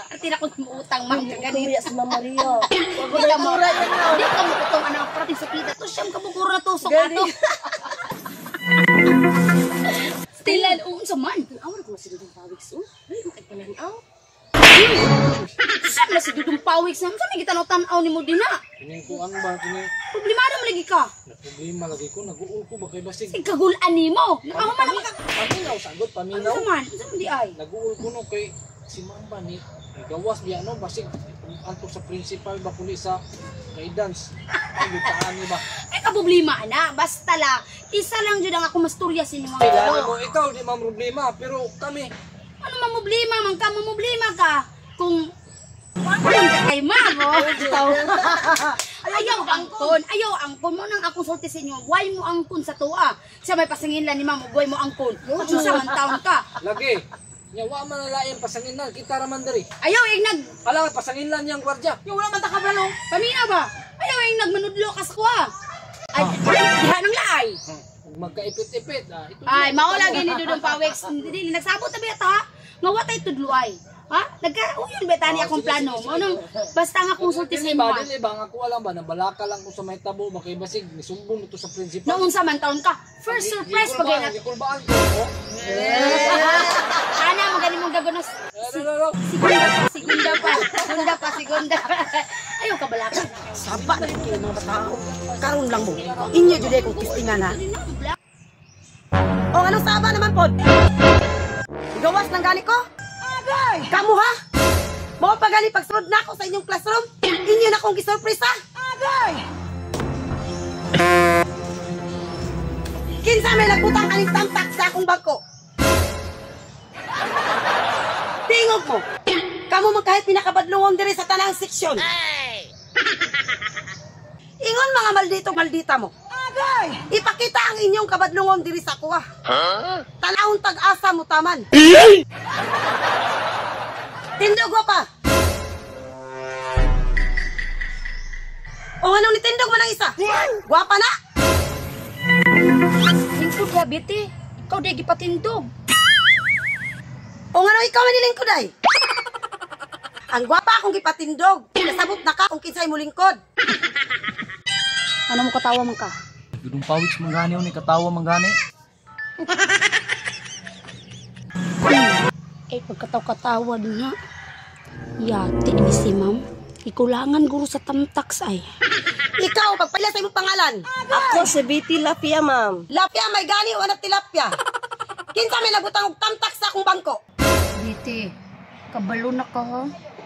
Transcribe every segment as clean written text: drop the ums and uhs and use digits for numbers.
Arte na ko utang, ma'am, kagani. Kuya si Ma'am Maria. Di ka mo, di ka mo utong ano, parating sa pita. To siyam ka bukuro na tusok ato. Stilan, unsa man? Awar ko si Dudong Pawiks, oh. Ay, ko kay pananaw. Saan na si Dudong Pawiks na? Saan may gitanaw-tanaw ni mo din na? Kining kuan ba kini Problemado mo lagi ka. na problema lagi ko, nag-uul ko ba kay basig. Sige kagulaan ni mo. Nakahuman naman ka. Paminaw sagot paminaw. Unsa man? Unsa man di ay? Nag-uul ko no kay si Ma'am ba ni gawas biya no, basig antok sa principal ba kuni sa guidance. Ay gitaan ni ba. Ay ka problema na. Basta la, isa lang jud ang ako masturya sa inyo mga Kailangan tao. mo ikaw di man problema pero kami Ano man problema man ka, problema ka kung wala ka kay ma'am. Oh. Ayaw angkon, ayaw angkon mo nang akong sulti sa inyo. Why mo angkon sa tuwa? Siya may pasangin lang ni ma'am, why mo angkon? Kung sa man taon ka. Lagi. Nya wa man nalain pasanginan kita ra man diri. Ayaw ing nag Ala pasanginan niyang gwardiya. Yung wala man ta kabalo. Pamina ba? Ayaw ing nagmanudlo ka sa kuha. Ay, diha nang laay. Ug magkaipit-ipit ah, ito. Ay, mao lagi ni Dudong Pawex. Hindi nagsabot na ba ta? Nga watay tudlo ay. Ha? Nagka uyon ba tani akong plano? Mo nang basta nga konsulti sa Dili imo. ba, dili ba, ang ako alam ba, nabalaka lang ko sa may tabo, ba kay basig, nisumbong ito sa principal. Noon sa man taon ka. First surprise pag na. Gikulbaan ko. Oh. Ana mo gani mong gagonos. Eh, no, no, no. Segunda pa, segunda pa, segunda pa, segunda. Ayaw ka balaka na. Saba na rin mga batao. Karon lang mo. Inyo jud kong kistingan ha. O anong saba naman pod? Gawas lang gani ko? Agay! Kamu ha? Mao pa gani pagsunod na ako sa inyong classroom? Inyo na akong gisurpresa? Agay! Kinsa may nagbutang kaning tamtak sa akong bangko? Tingog mo! Kamu man kahit pinakabadlungon diri sa tanang seksyon. Ingon mga maldito maldita mo. Agay! Ipakita ang inyong kabadlungon diri sa kuha. Tanawon tag-asa mo taman. Tindog wa pa. O anong nitindog man ang isa? Gwapa na? Lingkod ka, Betty. Ikaw di gipatindog. O ngano ikaw man nilingkod ay? Ang gwapa akong gipatindog. Nasabot na ka kung kinsay mo lingkod. Ano mo katawa man ka? Dudong Pawiks manggani ni katawa manggani. Eh, pagkataw-katawa din nga. Yati ni si ma'am. Ikulangan guro sa tamtaks ay. Ikaw, pagpala sa imong pangalan. Ako si Betty Lapia, ma'am. Lapia may gani o anak tilapia. Kinsa may nagutang og tamtak sa akong bangko? Betty, kabalo na ka ha?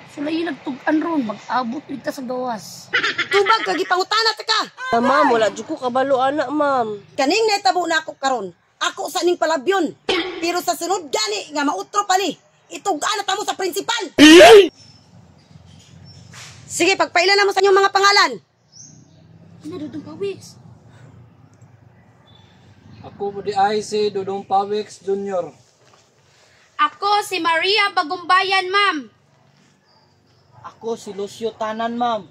Sulay nagtug-an ron, mag-abot dito sa gawas. Tubag ka gipangutana ta ka. Ah, ma'am, wala jud ko kabalo ana, ma'am. Kaning naitabo na ako karon. Ako sa ning palabyon. Pero sa sunod gani nga mautro pa ni. Itug-an na tamo sa principal. Sige, pagpaila na mo sa inyong mga pangalan. Ano, Dudong Pawis? Ako po di ay si Dudong Pawiks Jr. Ako si Maria Bagumbayan, ma'am. Ako si Lucio Tanan, ma'am.